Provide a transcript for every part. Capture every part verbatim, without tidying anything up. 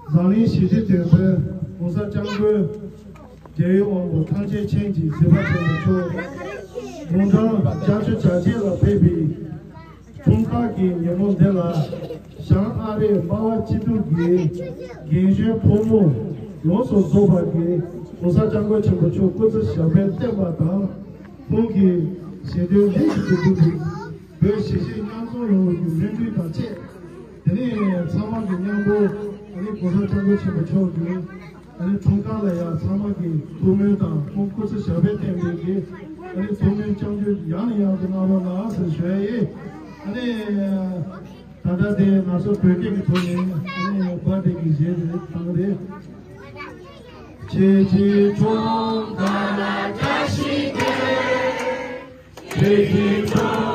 འཛམ་གླིང་ཞི་བདེ་དོན་ཕན་༸གོང་ས་༸སྐྱབས་མགོན་རྒྱལ་བའི་དབང་པོ་ཐམས་ཅད་མཁྱེན་ཅིང་གཟིགས་པ་ཆེན་པོ་མཆོག་དགུང་གྲངས་བརྒྱད་ཅུ་གྱ་བརྒྱད་ལ་ཕེབས་པའི་འཁྲུངས་སྐར་གྱི་ཉིན་མོ་འདི་ལ་བྱང་ཨ་རིའི་སྨྲ་བ་སྤྱི་འཐུས་ཀྱི་རྒན་གཞོན་ཕོ་མོ་ཡོངས་སུ་རྫོགས་པ་གིས་༸གོང་ས་༸སྐྱབས་མགོན་ཆེན་པོ་མཆོག་སྐུ་ཚེ་ཞབས་པད་བརྟན་པ་དང་ཁོང་གི་བཞེད་དོན་ལེགས་སུ་འགྲུབ་པའི་བོད་གཞིས་བྱེས་མཉམ་འཛོམས་ཡོང་བའི་སྨོན་འདུན་དང་བཅས། དེ་ནས་ཚང་མ་གི་མཉམ་པོ་ཨ་ནི་༸གོང་ས་༸སྐྱབས་མགོན་ཆེན་པོ་མཆོག་གི་ཨ་ནི་འཁྲུངས་སྐར་ལ་ཡང་ཚང་མ་གི་ཐུགས་སྨོན་དང་ཁོང་སྐུ་ཚེ་ཞབས་པད་བརྟན་པའི་གི་ཨ་ནི་ཐུགས་སྨོན་བཅངས་རྒྱུ་ཡང་ནས་ཡང་དུ་གནང་རོགས་གནང་ཟེར་ཞུ་ཡ་ཡིན། ཨ་ནི་ད་ལྟ་དེ་ང་ཚོ་བོད་སྐད་ཀྱི་ཐོག་ནས་ཨ་ནི་བར་དེ་གི་གཞས་དེ་བཏང་རེད། ཁྱེད་ཀྱི་འཁྲུངས་སྐར་ལ་བཀྲ་ཤིས་བདེ་ལེགས།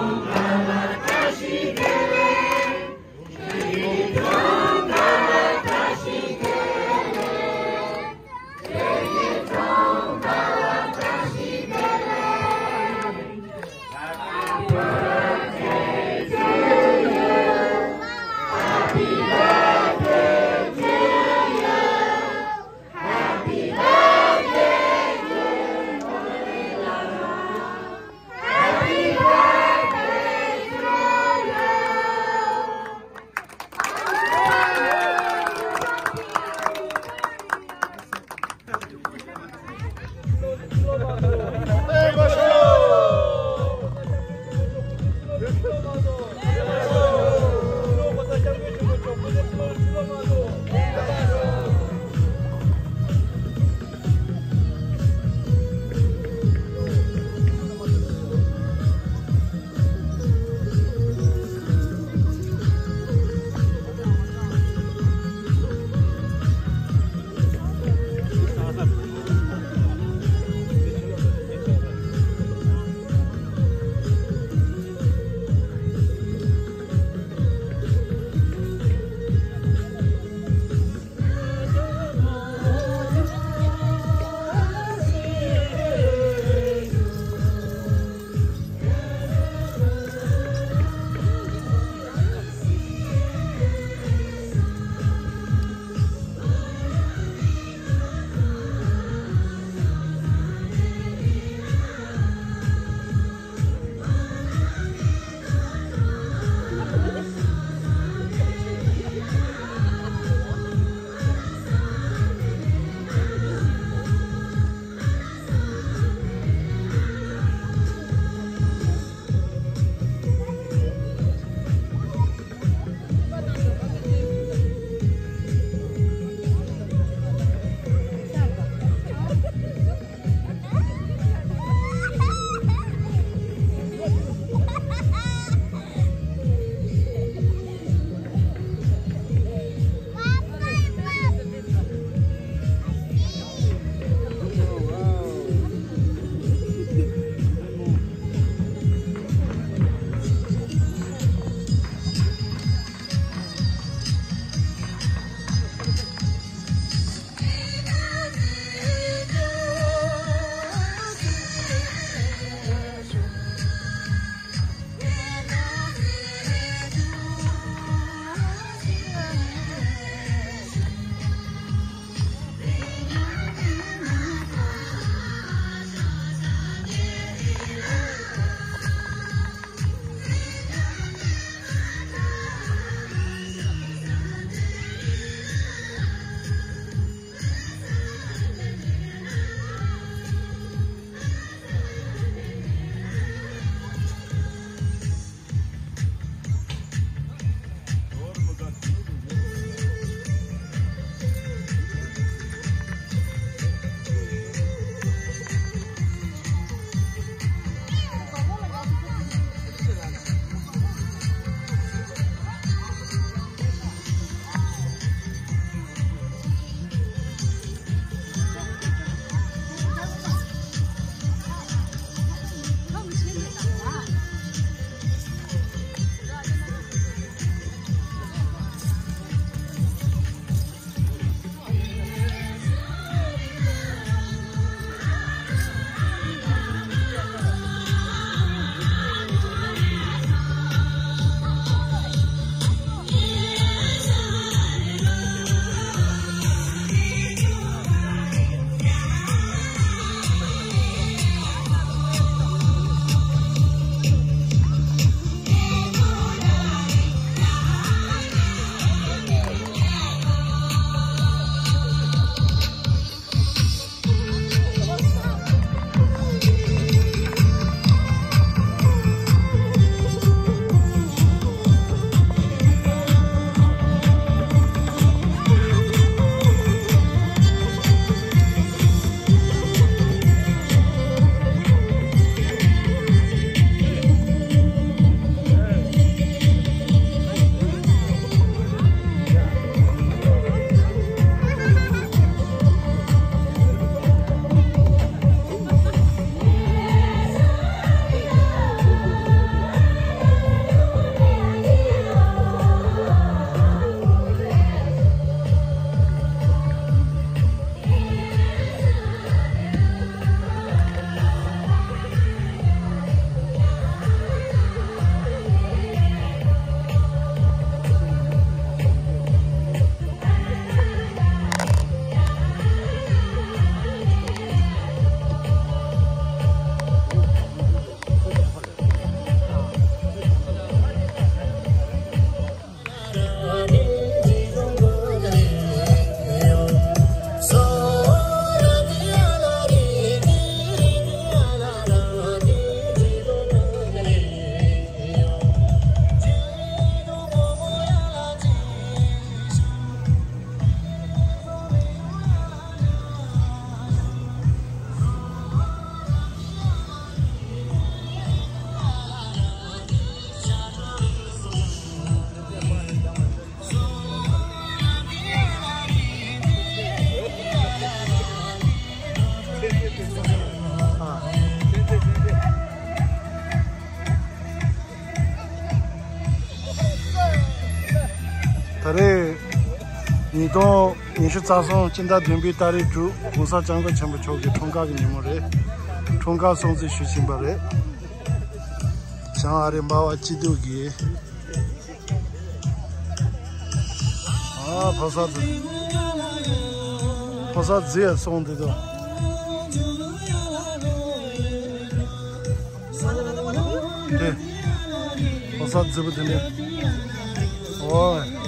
དོན་ཉི་ཤུ་རྩ་གསུམ་སྤྱི་ཟླ་བདུན་པའི་ཏ་རིག་དྲུག་༸གོང་ས་༸སྐྱབས་མགོན་ཆེན་པོ་མཆོག་གི་འཁྲུངས་སྐར་གྱི་ཉིན་མོ་རེད། འཁྲུངས་སྐར་སྲུང་བརྩི་ཞུ་བཞིན་པ་རེད། བྱང་ཨ་རི་འབའ་བ་སྐྱིད་སྡུག་གི། ཨ་ཕོ་གསར་ཕོ་གསར་རྫི་ཡ་སོང་འདི་དོ། དེ། ཕོ་གསར་རྫི་པོ་དེ་ནས། ཨོ།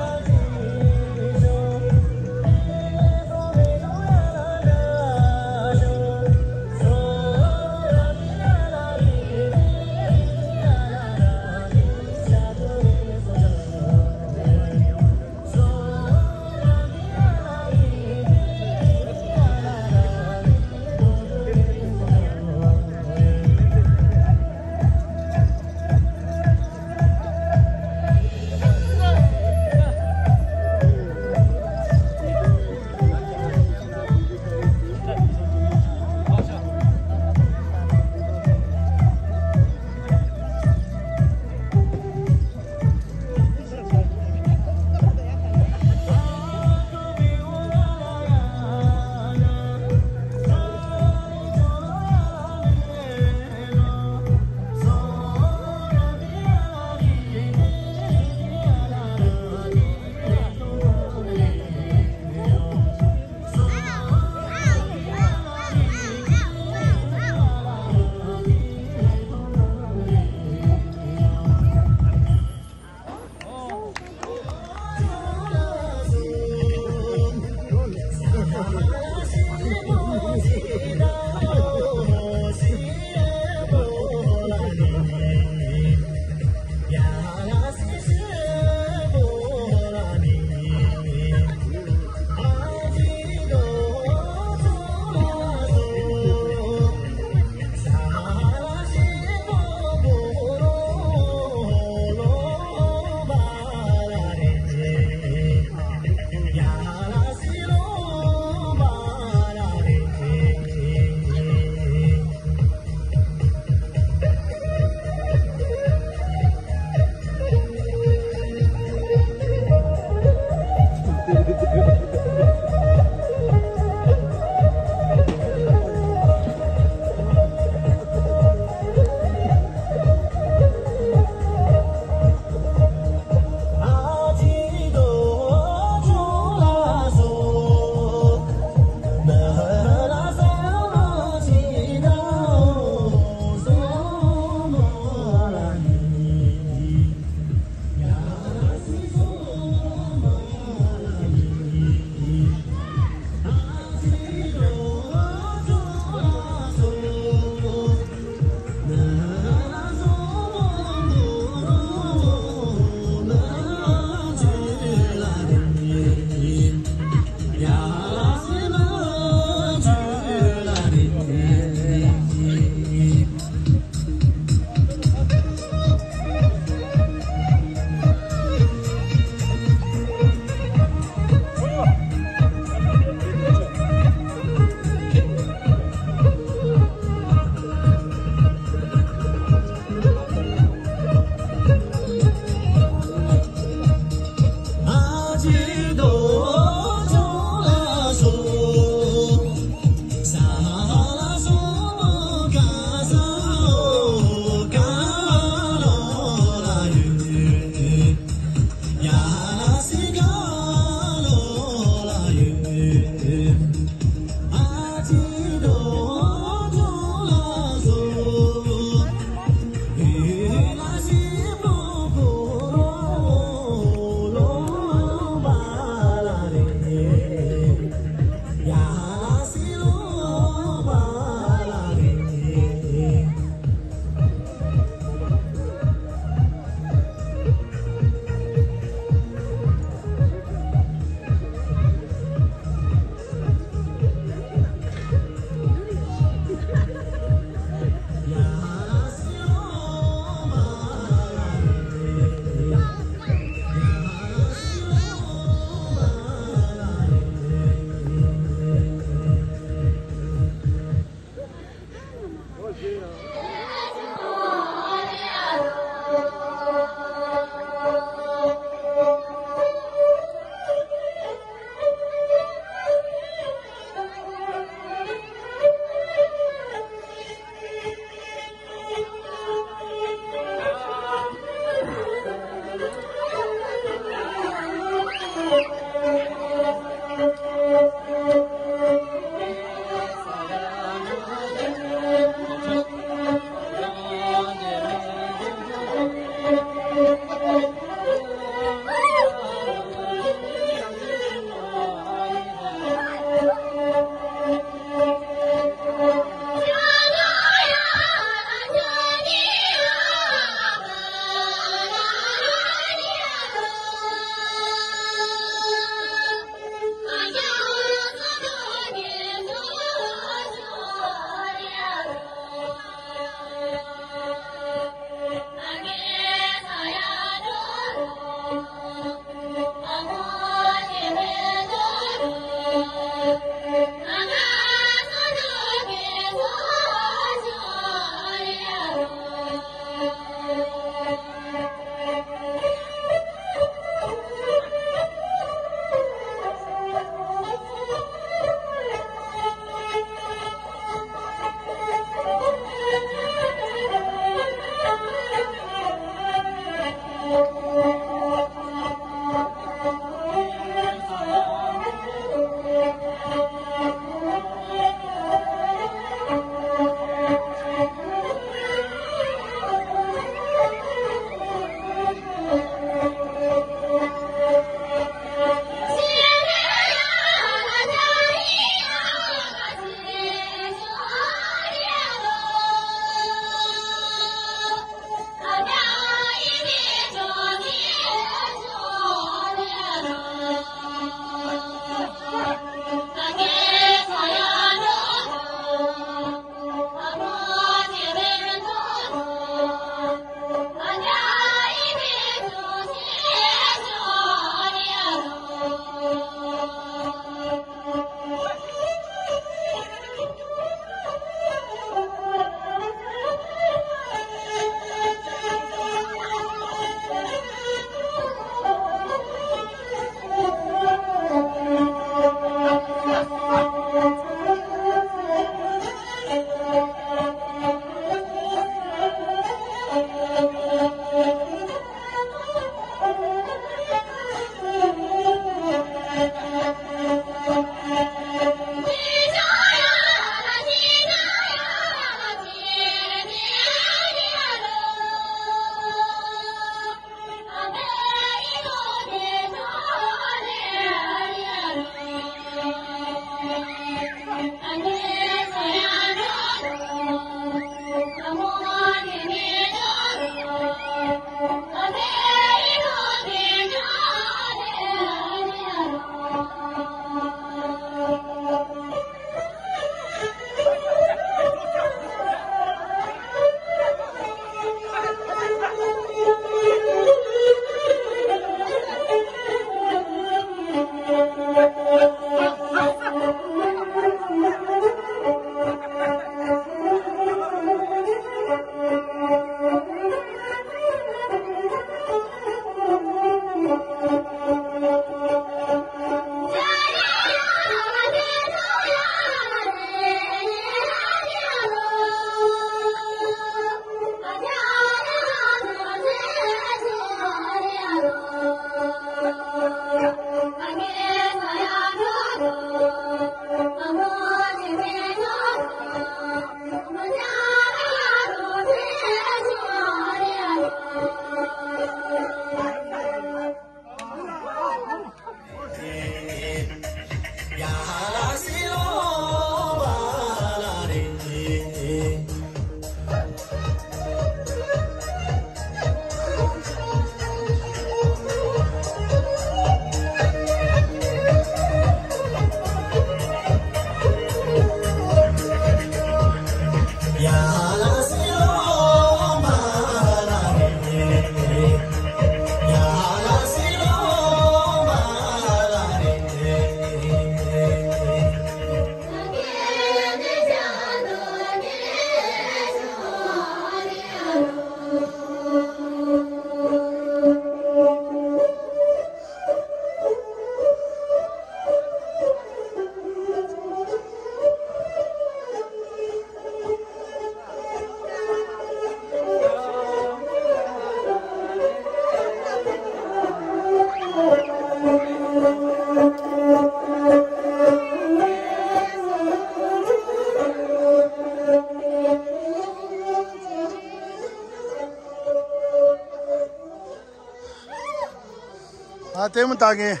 Hatemu tangi.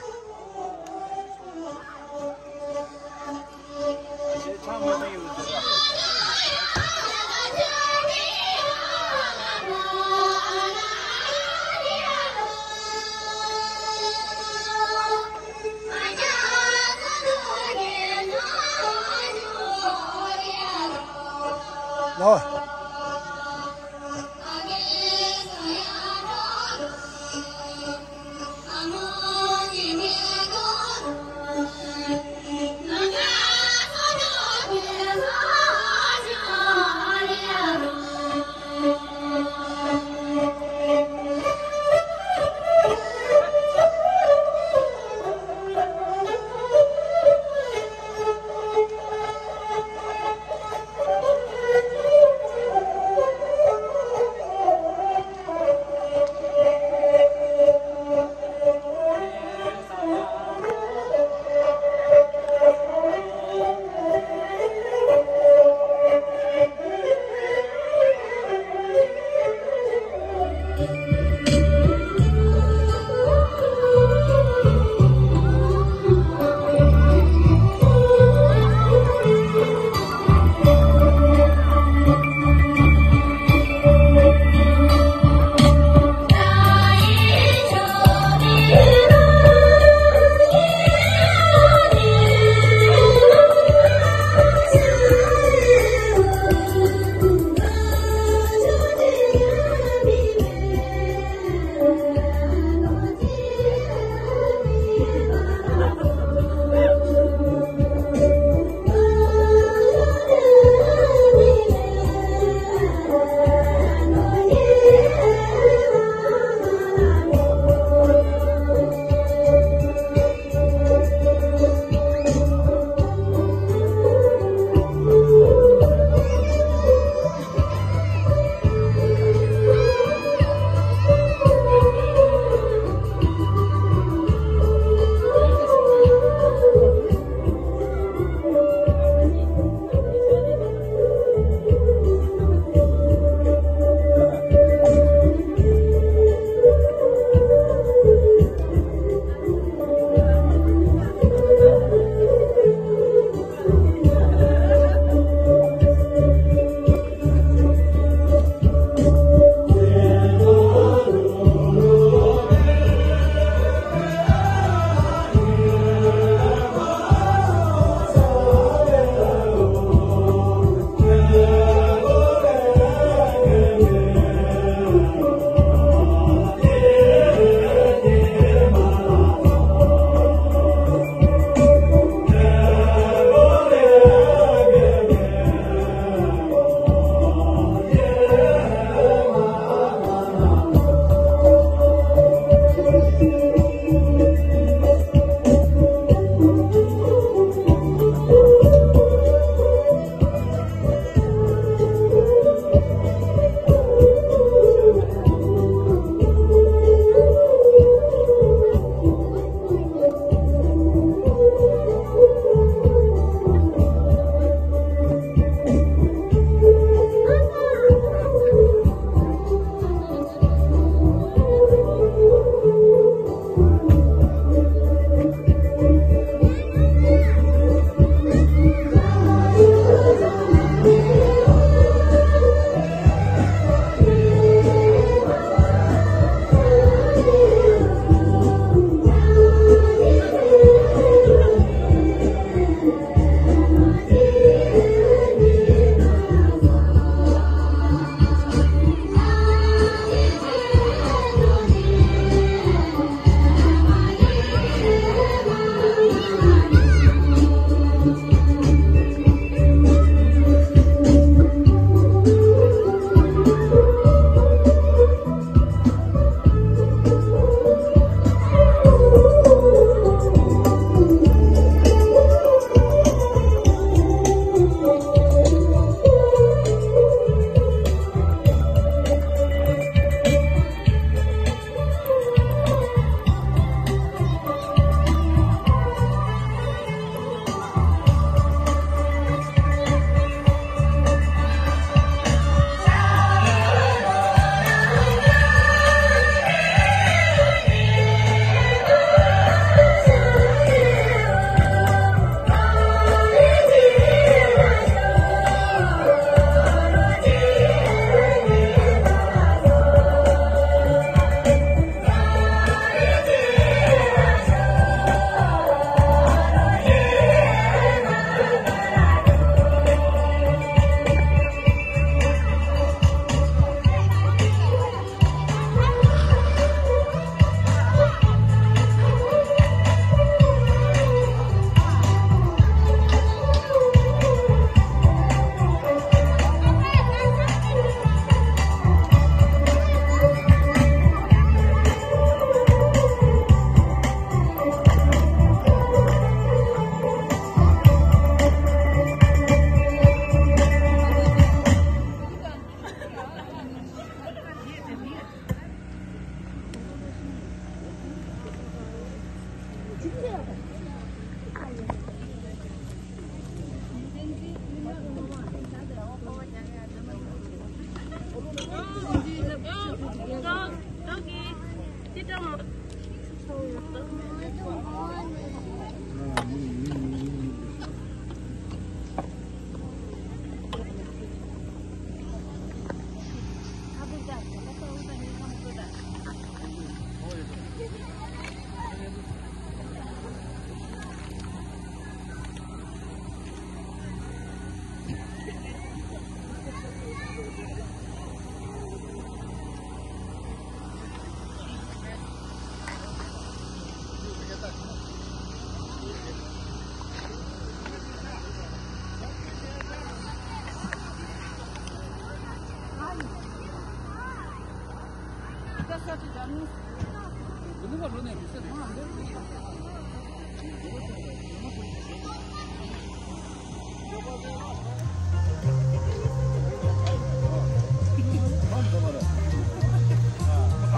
No.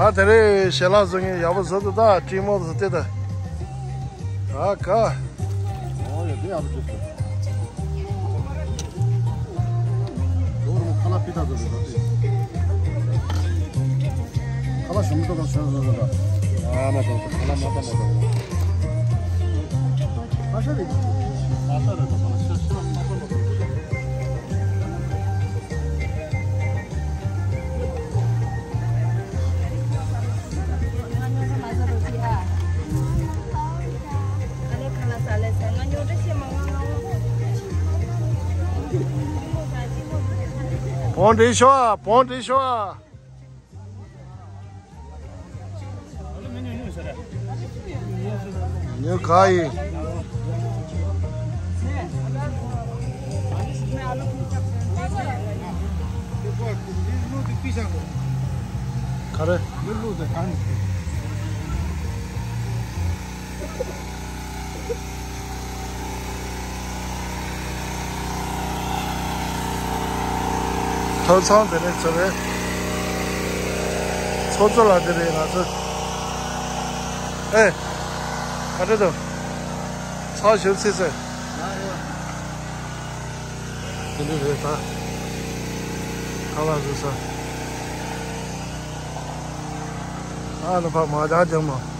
ཨ་དེ་རེད། ཞལ་ལག་བཟོ་མཁན་ཡག་པོ་བཟོ་འདུག་ད་ཀྲིན་མོ་བཟོ་དེ་ད། ཨ་ཀ་ཨོ་ཡ་དེ་ཡག་པོ་བཟོས་སོང་། ཁ་ལག་ཕི་ཐག་ཏུ་རེད་ད། ཁ་ལག་ཞིམ་པོ་ཏོག་ཏོག་བཟོས་བཟོས་བཟོས་ད། ཨ་མ་ཏོག་ཏོག་ཁ་ལག་མ་ཏོག་མ་ཏོག་ཁ་ཤ་རེད། ཁ་ཤ་རེད་ད། ཁ་ཤ་ཤ་མ་ཏོག་མ་ཏོག་བོང་འདྲི་ཤོག་བོང་འདྲི་ཤོག་ཉོ་ག་ཡིན། ག་རེ། ཐོབ་ཚང་དེ་ནས་ཚོ་རེད། ཚོ་ཚོ་ལ་དེ་རེད་ང་ཚོ། ཨེ། ག་རེ་འདུག་ཚ་ཞིབ་ཚིག་ཚེ། དེ་འདྲ་རེད་ད། ཁ་ལག་བཟོ་ས། ཨ་ནི་ཕ་མ་ཇག་ཇག་མ།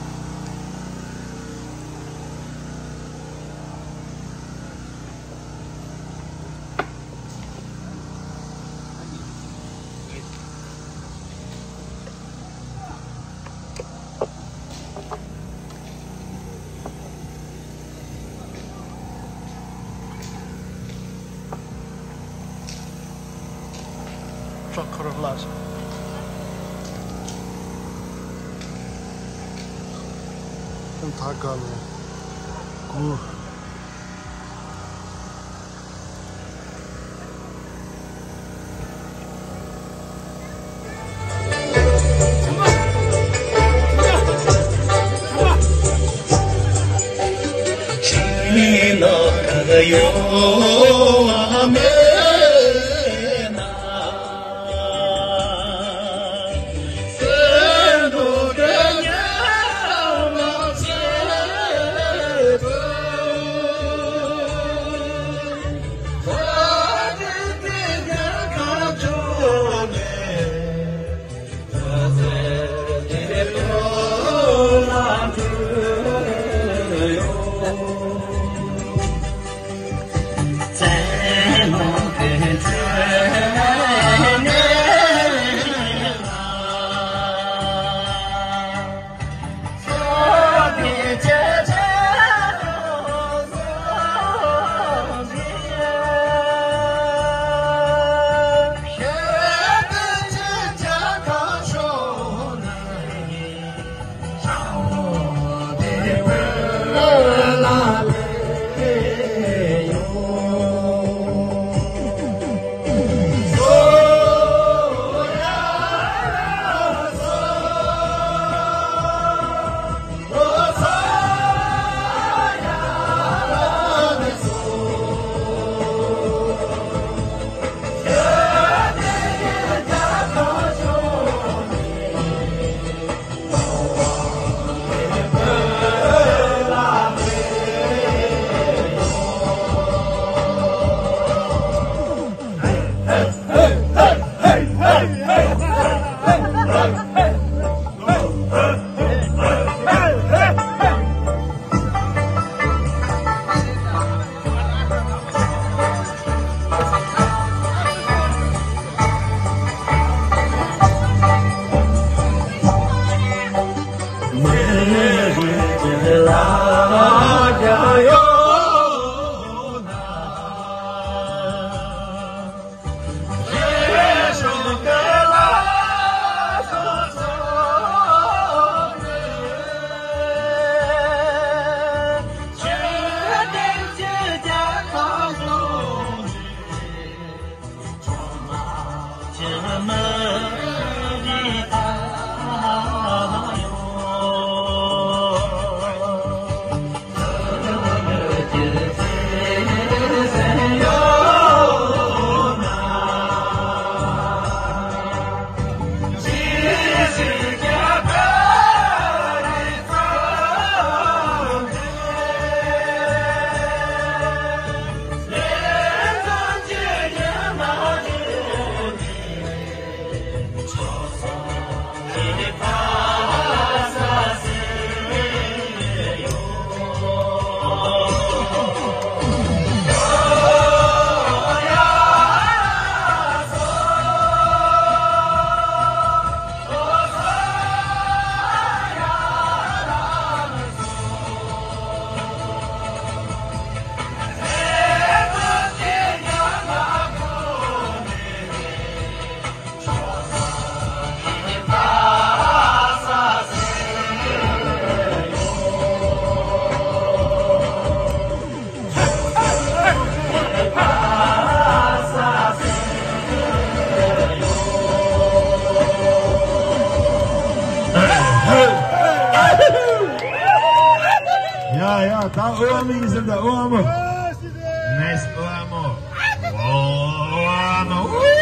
ཁྲག་ཁོ་ར་ལ་ཞིག་ད་ག་ལོ་གུ། Ya, ya, ta o amo, Griselda, o amo. Mes o amo. O amo.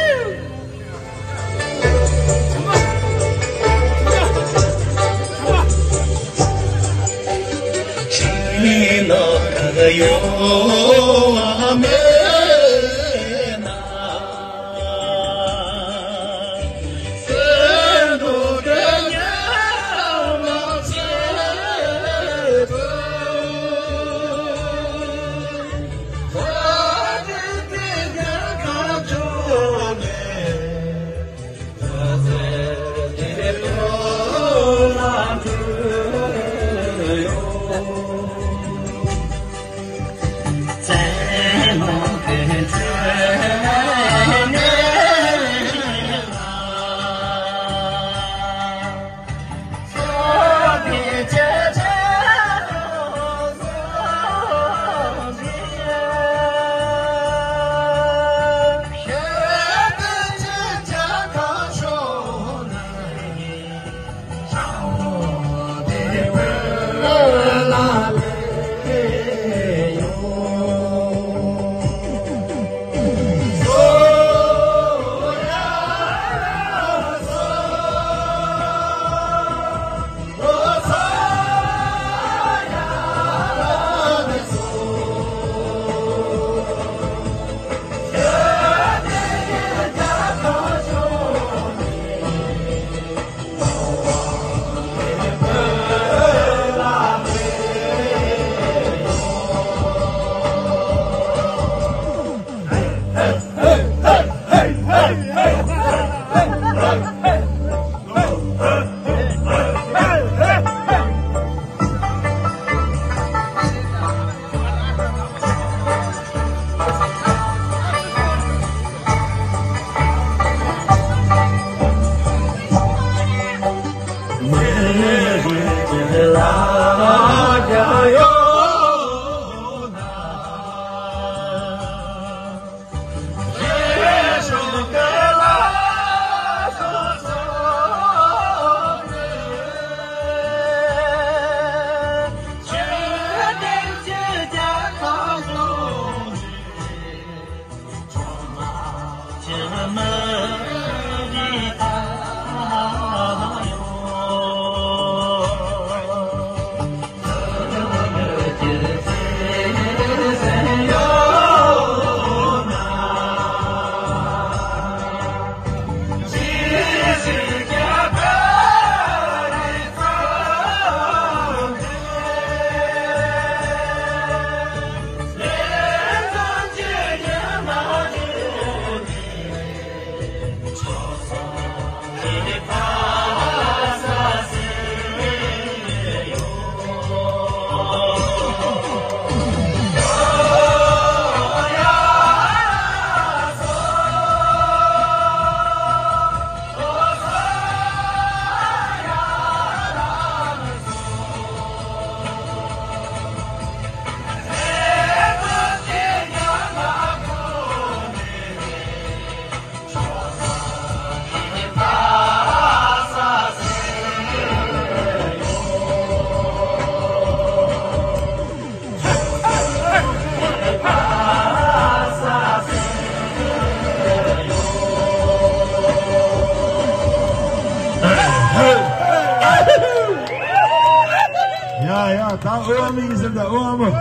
Tá, eu amo isso, eu amo.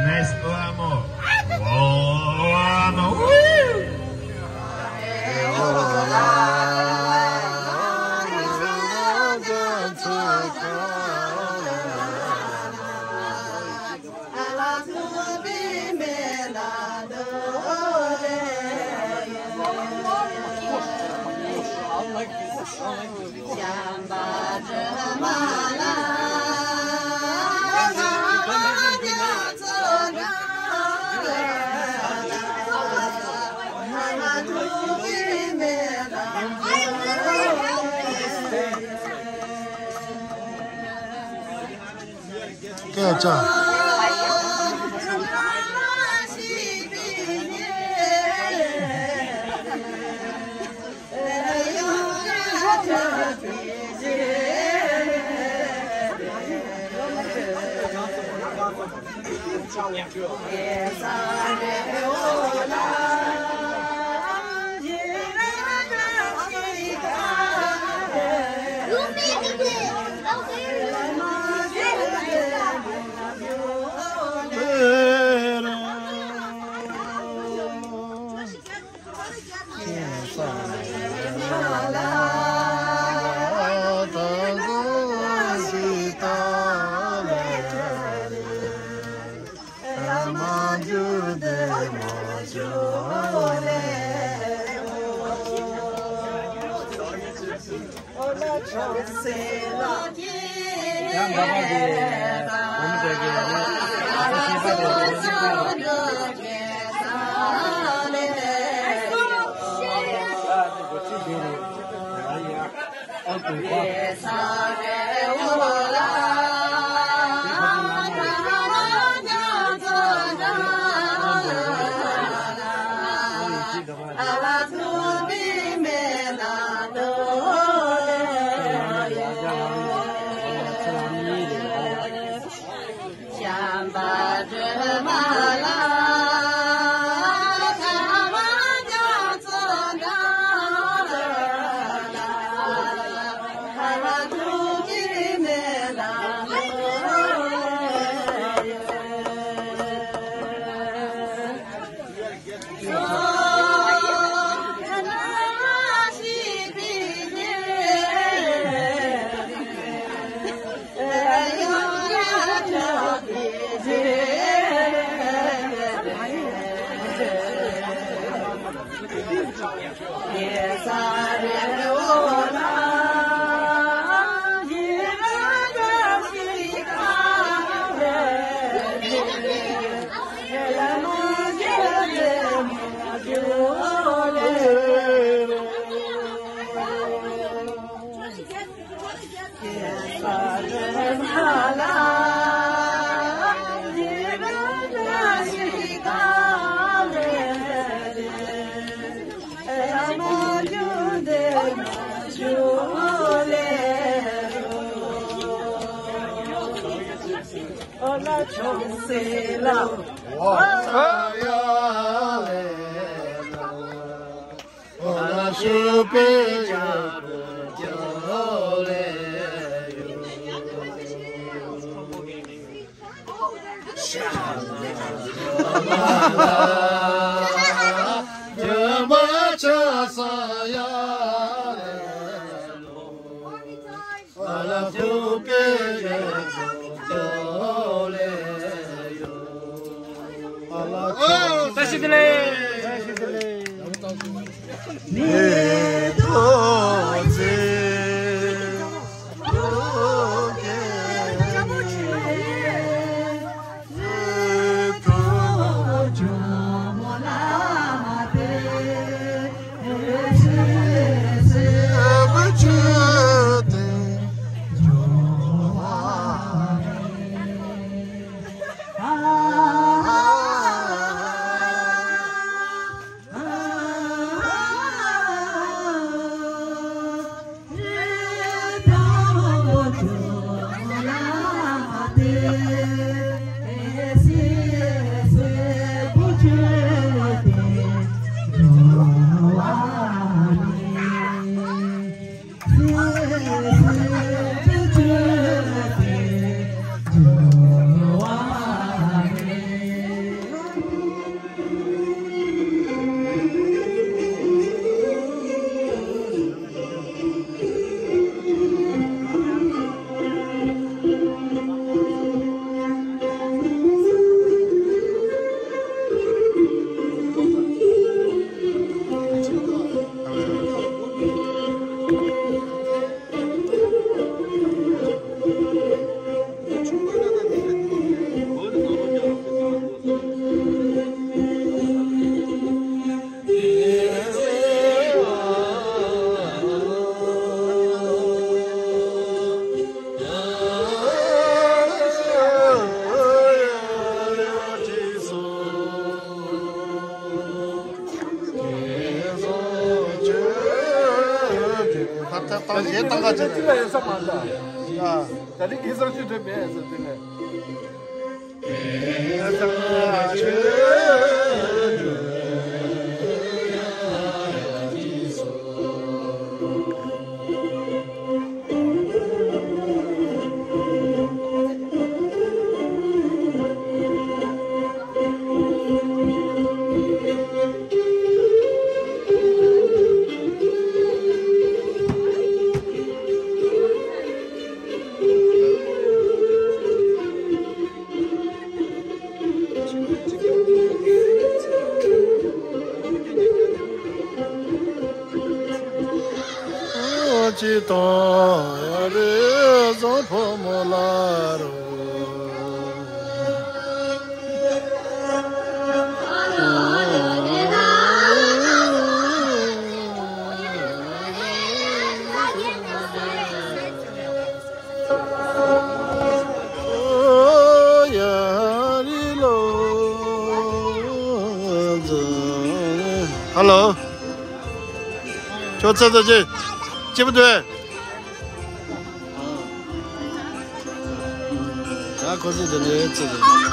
Mas eu amo. Oh, eu amo. Uh! Kecha. ད་ད་ཞེས་བཏང་ག་ཅི་ལ་ཡོད་ས་མ་འདུག་ད་ནི་ཁྱེད་ཚོ་ཅི་འདྲ་མེད་ཟེར་དེ་ནས། ཅི་དང་ཡ་རེ་བཟང་ཕོ་མོ་ལ་རོ། Hello. ཁྱོད་ཚེ་ཚེ་ཅི་ཅི་བུ་དུ། ཨ་ཁོ་ཚེ་ཚེ་ནས་ཚེ་ཚེ།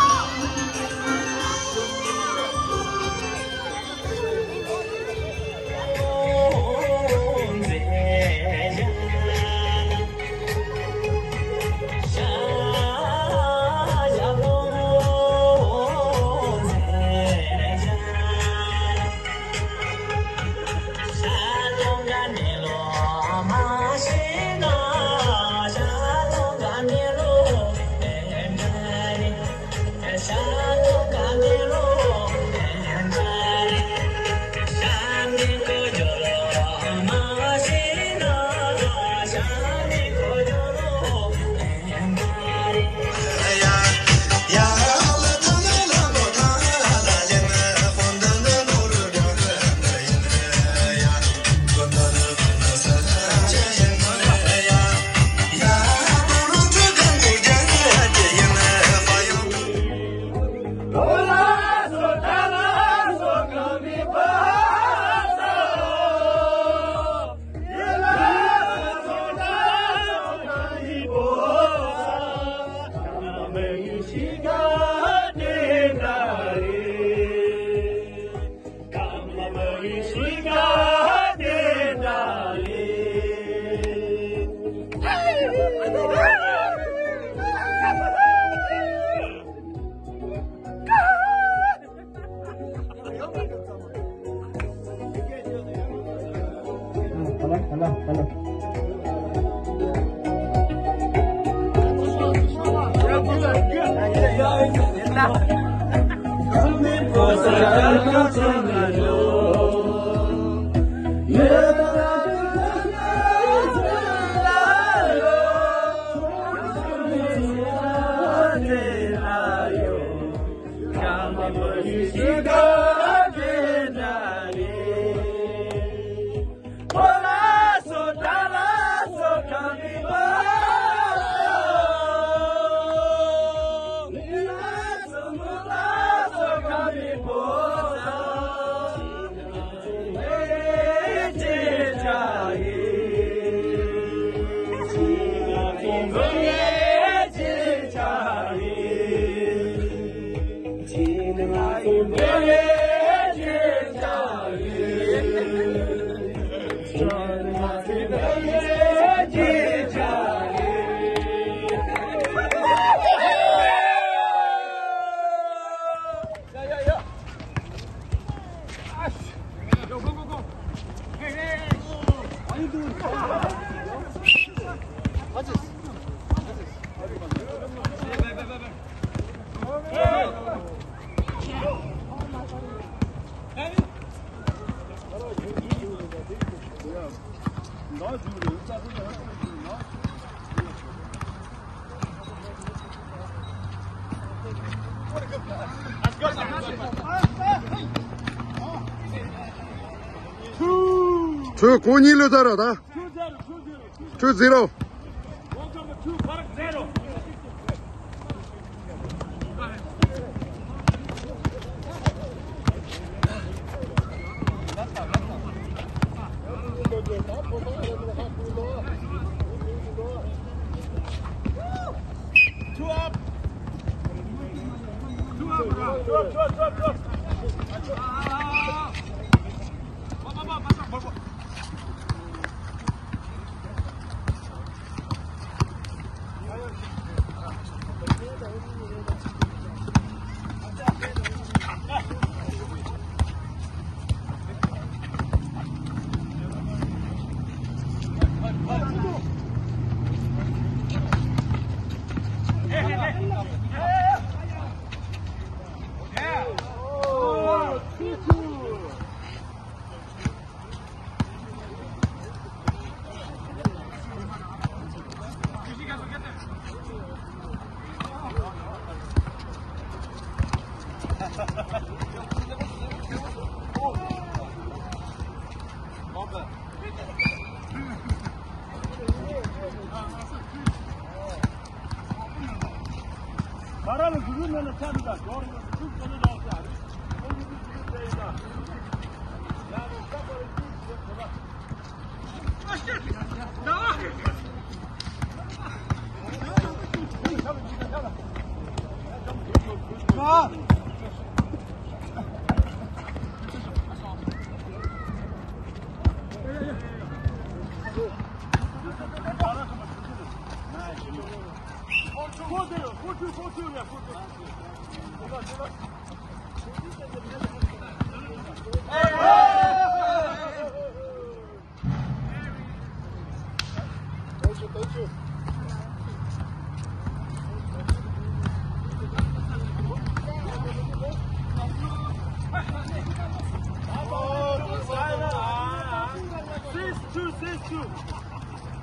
Two, གོ་གཉིས་ལོས་ད་ར་ད། Two zero.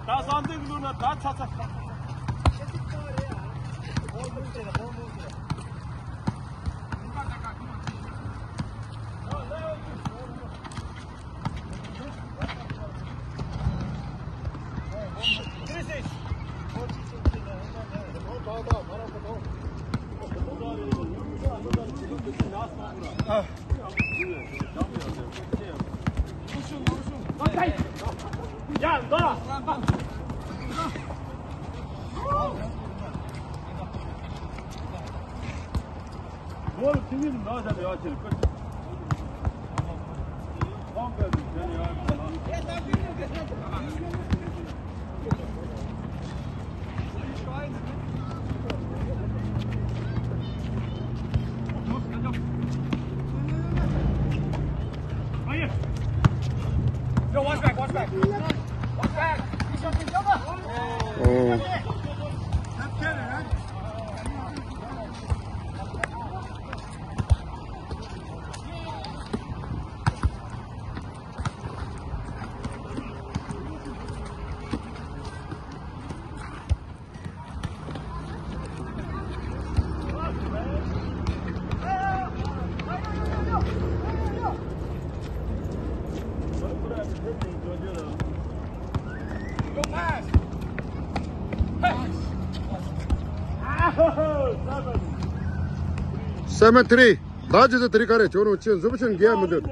Kazandık Luna, daha çatı. Seven three. Daha cüzde three kare. Çoğunu uçuyorsun. Zubuşun giyen müdür.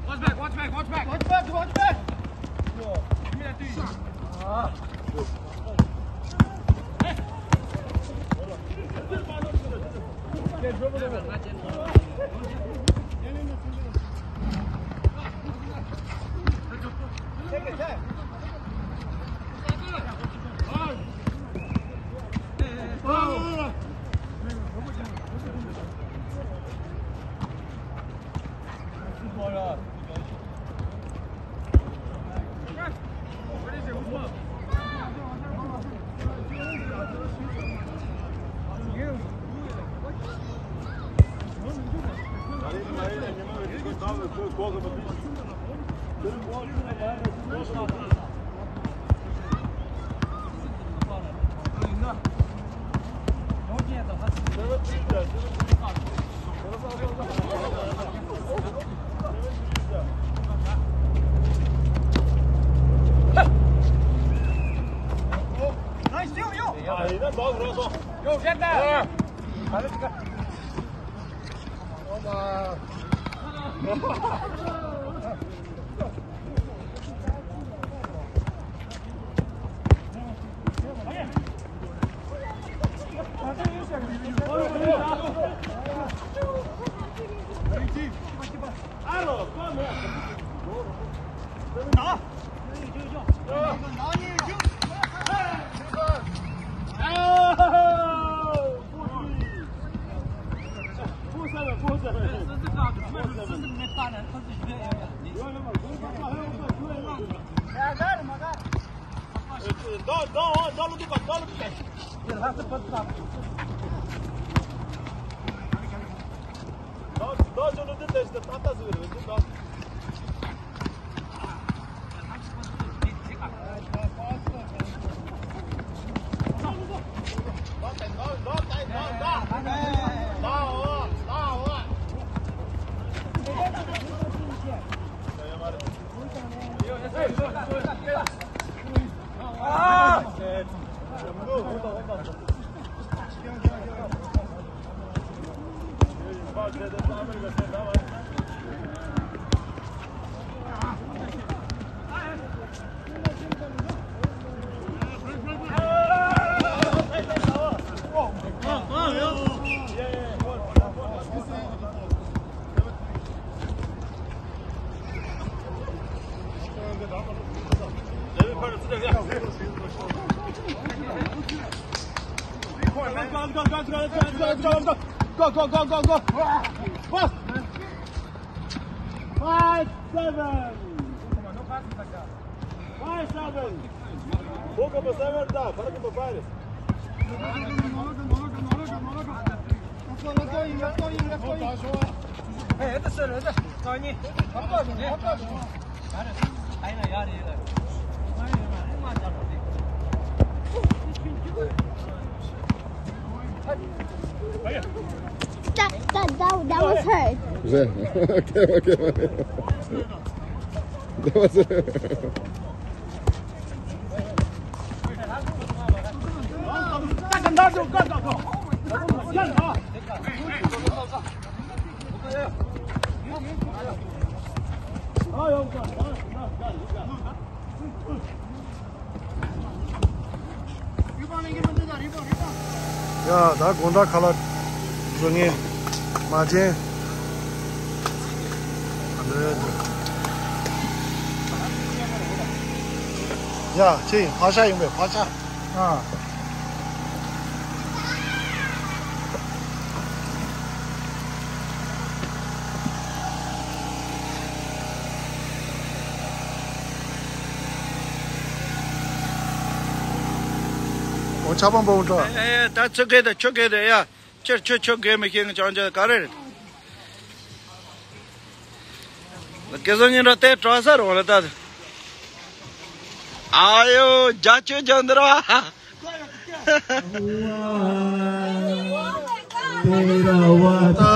Watch back, watch back, watch back. Watch back, watch back. Go, go, go, go, go. Pass. Five seven. Five seven. Boca para seven, da, para que para. Hey, это что, это? Что они? Попробуем, попробуем. That, that, that, that was hurt. Okay, okay. That was ཡ་ད་དགོང་དག་ཁ་ལག་བཟོ་ངེས་མ་བྱེད། ཡ་ཅི་ཕ་ཤ་ཡིན་པས་ཕ་ཤ། ཨ། འོ་ཆ་པམ་པོ་འགྲོ། ཨེ་ད་ཚོད་སྐད་དང་ཆོ་སྐད་དང་ཡ། ཁྱེད་ཁྱོད་ཁྱོད་དགོས་མི་ཤེས་ངི་ཅང་ཅང་ག་རེ་རེད། ལ་སྐལ་བཟང་ཉིན་ར་དེ་གྲྭ་ས་རོ་ལ་ད། ཨ་ཡོ་རྒྱ་ཆོས་རྒྱ་འདི་ར། तेरा वादा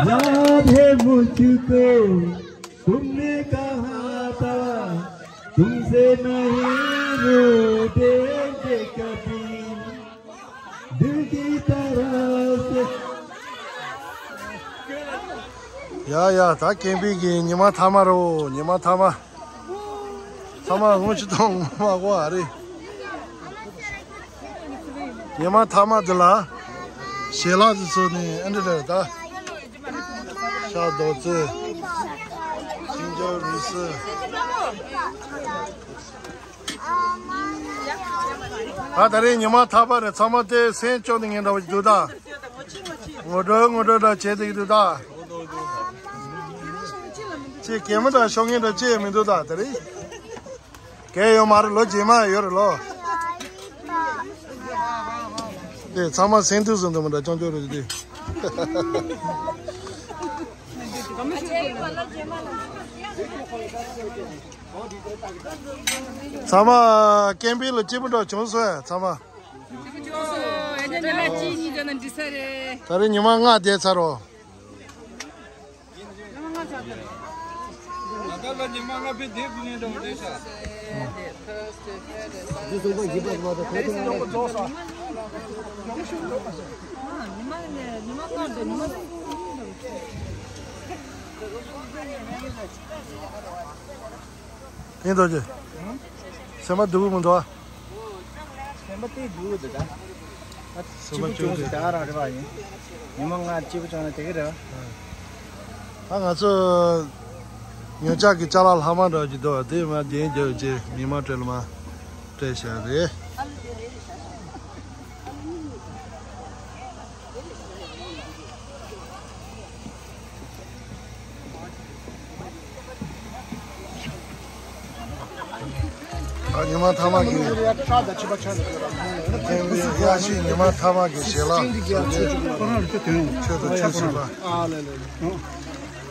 याद है मुझको तुमने कहा था तुमसे नहीं रूठेंगे कभी दिल की तरह से ཡ་ཡ་ད་ཀེམ་པིང་གི་ཉི་མ་མཐའ་མ་རོ། ཉི་མ་མཐའ་མ། མཐའ་མ་སྔོན་ཆུ་དང་མ་གོ་ཨ་རེ། ཉི་མ་མཐའ་མ་འདི་ལ་ཞལ་ལག་འདི་ཚོ་ནི་ཨ་འདྲ་རེད་ད། ཤ་རྡོག་རྩི། ཤིང་ཅོག་རུས་སི། ད་ད་རེས་ཉི་མ་མཐའ་མ་རེད། ཚང་མ་དེ་སེམས་སྐྱོ་ནས་ངན་འདྲ་བ་ཞིག་འདུག་ད། ངོ་སྤྲོད་ངོ་སྤྲོད་འདྲ་བྱེད་དེ་འདུག་ད། ཅེས་གད་མོ་འདྲ་ཤོར་མཁན་འདྲ་ཅི་ཡང་མི་འདུག་ད་ད་རེས། གལ་ཡོད་མ་རེད། ལོ་རྗེས་མ་ཡོད་རེད་ལོ། དེ་ཚང་མ་སེམས་སྡུག་བཟོ་འདུག་མི་འདྲ་ཅང་ཅོ་རེད་དེ། ཚང་མ་ཀེམ་པིང་ལ་སྐྱིད་པོ་འདྲ་བྱུང་སོང་ཡ་ཚང་མ། ད་རེས་ཉི་མ་ལྔ་བསྡད་ཚར་རོ། ཡིན་དོ་ཅི། སེམས་པ་སྡུག་མི་འདུག་ཨ། སེམས་པ་དེ་སྡུག་འདུག་ད། སེམས་པ་སྐྱིད་པོ་བྱུང་སོང་། ད་ག་རང་རེད་པ་ཡིན། ཉི་མ་ལྔ་སྐྱིད་པོ་བྱུང་ན་དེ་ག་རེད། ད་ང་ཚོ་ཉོ་ཆ་གི་ཅ་ལག་ལྷག་མ་འདྲ་ཅིག་འདུག་པ། དེ་མ་རྒྱན་རྒྱབ་རྗེས་མི་མང་སྤྲད་ལ་མ་སྤྲད་བཞག་རེད། ཨ། ཉི་མ་ཐ་མ་གི། ཡ་ཤི་ཉི་མ་ཐ་མ་གི་ཞལ་ལག་མཆོད་དོ་ཆོས་སྲིད་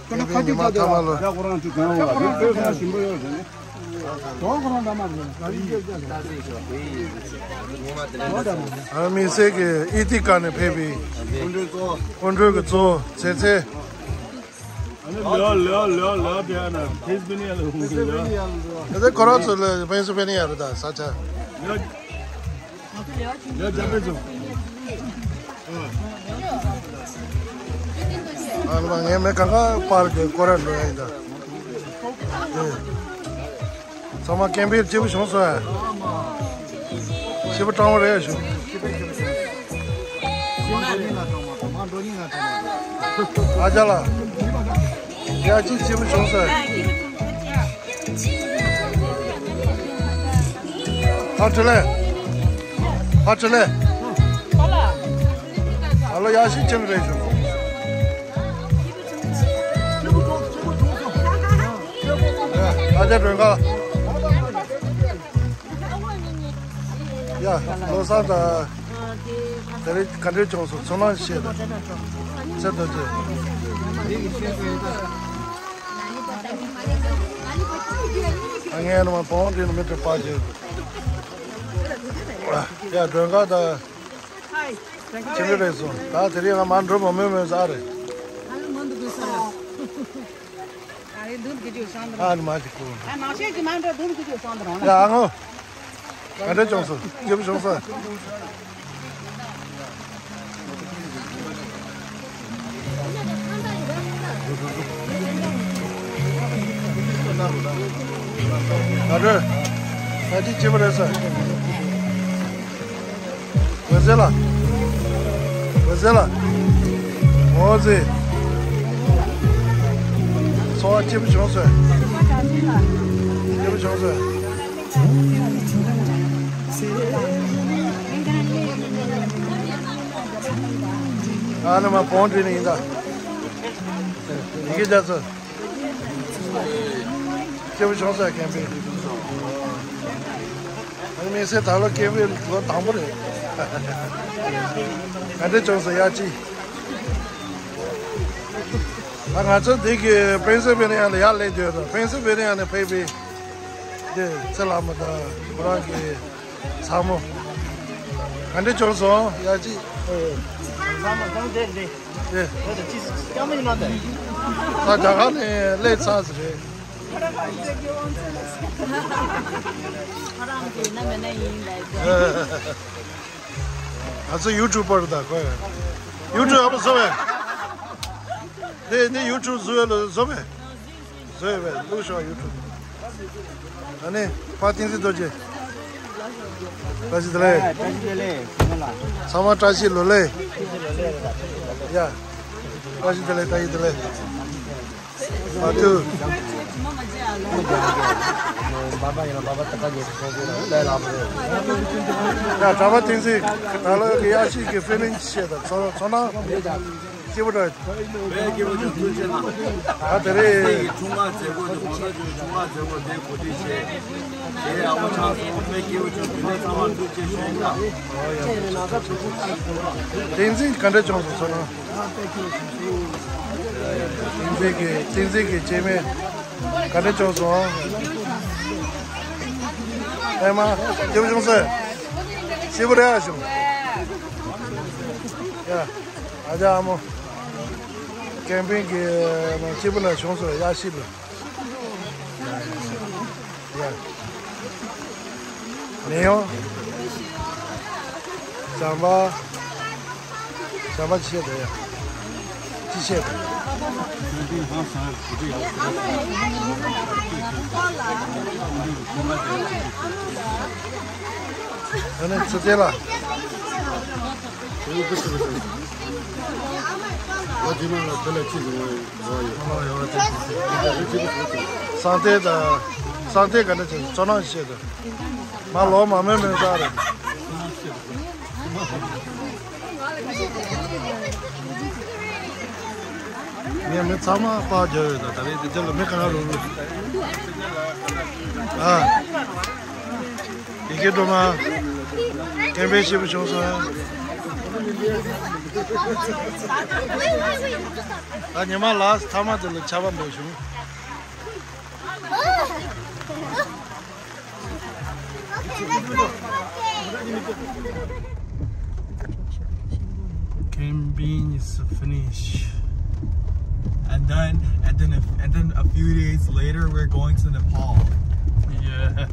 པ། ཉི་མ་ཐ་མ་ལོ། ཨ། དམིགས་བསལ་གྱི་ཨི་ཐི་ཀ་ནས་ཕེབས་པའི་སྐུ་མགྲོན་གྱི་གཙོ་བོ་ཚེ་ཚེ། ཨ་ནི་ལོ་ལོ་ལོ་ལོ་དེ་ཨ་ནི་ཕེན་སི་ལྦེ་ནི་ཡ་ལ་ཧུང་གི་ལོ། དེ་ཁོ་རང་ཚོ་ལ་ཕེན་སི་ལྦེ་ནི་ཡ་རེད་ད་ས་ཆ། ལོ་ལོ་ཇ་པེ་ཚོ། ཨ་ལ་མ་ངས་མེད་གང་ག་པར་གྱི་སྐོར་ར་འགྲོ་ཡ་ཡིན་ད། ཨེ། ཚང་མ་ཀེམ་པིང་སྐྱིད་པོ་བྱུང་སོང་ཨ། སྐྱིད་པོ་སྤྲང་བོ་རེད་ཞུ། ཨ་ཅག་ལགས། ཡ་ཅི་སྐྱིད་པོ་བྱུང་སོང་ཨ། ཧ་ཁྲི་ལེ། ཧ་ཁྲི་ལེ། ཨ་ལོ་ཡ་ཤི་ཅིམ་རེད་ཞུ། ཨ་ཅག་སྒྲོལ་དཀར། ཡ་ལོ་གསར་དང་། དེ་རིང་ག་འདྲས་བྱུང་སོང་། ཚོར་སྣང་བཤད་དང་། ཚེ་རྡོ་རྗེ། ཨ་ངའི་ནུ་མ་བོང་འདྲེ་ནི་མི་དྲི་པ་བྱེད། ཡ་སྒྲོལ་དཀར་དང་། ཁྱིམ་རེ་རེད་སོང་། ད་དེ་རིང་ང་མ་འགྲོ་མ་མོས་མོས་ཟ་རེད། ཨ་རེ་འདུག་གི་ཅིག་སང་དུ་རང་། ཨ་ནི་མ་ཅིག་ཁུ། ཨ་ནང་ཤེས་ཀྱི་མ་འགྲོ་འདུག་གི་ཅིག་སང་དུ་རང་ལ། ཡ་ཨ་ངོ། ག་འདྲ་བྱུང་སོང་། སྐྱིད་པོ་བྱུང་སོང་། ག་འདྲ། ད་ཅིག་སྐྱིད་པོ་རེད་ས། འོད་ཟེར་ལགས། འོད་ཟེར་ལགས། འོད་ཟེར། འཚོ་བ་སྐྱིད་པོ་བྱུང་སོང་། སྐྱིད་པོ་བྱུང་སོང་། ཨ་ནི་མ་བོང་འདྲེ་ནི་ཡིན་ད། ཡི་གེ་རྒྱ་མཚོ། སྐྱིད་པོ་བྱུང་སོང་ཀེམ་པིང་། ཨ་ནི་དམིགས་བསལ་ད་ལོ་ཀེམ་པིང་ལོ་དང་པོ་རེད། ག་འདྲ་བྱུང་སོང་ཡ་ཅི། ད་ང་ཚོ་འདི་གི་ཕེན་སི་ལྦེ་ནི་ཡ་ལ་ཡར་སླེབས་དུས་དང་ཕེན་སི་ལྦེ་ནི་ཡ་ནས་ཕེབས་པའི་འདི་ཚེ་ལྷ་མོ་དང་ཁོ་རང་གི་ཚ་མོ། ག་འདྲ་བྱུང་སོང་ཡ་ཅི། ཚ་མོ་གང་འདྲ་རེད། ཨེ། ད་ཅི་སྐྱ་མིན་ན་དེ། ད་རྒྱ་གར་ནས་སླེབས་ཚར་ཟིན་རེད། ཁོ་རང་གི་ན་མེད་ན་ཡིན་ལབ་ཟེར། ང་ཚོ་ཡུ་ཊུབ་པར་ད་ཁོ། ཡུ་ཊུབ་ཨ་པ་བཟོ་བས། དེ་ནི་ཡུ་ཊུབ་བཟོ་བས་ལ་བཟོ་བས། བཟོས་པས་ལུགས་ཤོག་ཡུ་ཊུབ། ཨ་ནི་ཕ་བསྟན་འཛིན་རྡོ་རྗེ། བཀྲ་ཤིས་བདེ་ལེགས། ཨ་བཀྲ་ཤིས་བདེ་ལེགས་ཚང་མ། ཚང་མ་བཀྲ་ཤིས་ལོ་ལེགས། ཡ། བཀྲ་ཤིས་བདེ་ལེགས། བཀྲ་ཤིས་བདེ་ལེགས། མ་ཐུ། ཡ་གྲྭ་པ་བསྟན་འཛིན་ད་ལོ་གི་ཡ་ཤི་གི་ཕི་ལིང་ཤེས་དང་ཚོར་ཚོར་སྣང་། སྐྱིད་པོ་འདྲ། ད་དེ་རེད། བསྟན་འཛིན་ག་འདྲ་བྱུང་སོང་ཚོར་སྣང་། བསྟན་འཛིན་གྱི་བསྟན་འཛིན་གྱི་སྐྱེ་དམན་ག་འདྲ་བྱུང་སོང་། ཨེ་མ་སྐྱིད་པོ་བྱུང་སོང་། སྐྱིད་པོ་རེད་ཨ་བྱུང་། ཡ། ཨ་ཅག་ཨ་མོ། ཀེམ་པིང་གི་ནང་སྐྱིད་པོ་ལ་བྱུང་སོང་ཡ་ཤི་ལ། ཡ། མི་ཡོང་། བྱམས་པ། བྱམས་པ་ཆེ་དེ་ཡ། ཨ་ནི་ཚེ་བརྟན་ལགས། ཨོ་དེ་མ་ལ་དེ་ལ་ཅི་ཟེར་བ་ཡོད། སང་ཐེ་དང་། སང་ཐེ་ག་འདྲ་བྱས་ཙོ་ནང་བཤད་དང་། མ་ལོ་མ་མེད་མེད་ཙང་རེད། ངས་མི་ཚང་མ་པར་རྒྱབ་ཡོད་ད། ད་རེས་དེ་ལ་མི་ག་ར་རུ་རུ། ཨ། ཡི་གེ་སྒྲོལ་མ། སྐད་འབོད་ཞེ་པོ་བྱུང་སོང་། ད་ཉི་མ་ལགས་ཐ་མ་དེ་ལ་ཆར་པ་འབབ་བྱུང་། Camping is finished. And then, and then, a, and then a few days later, we're going to Nepal. Yeah.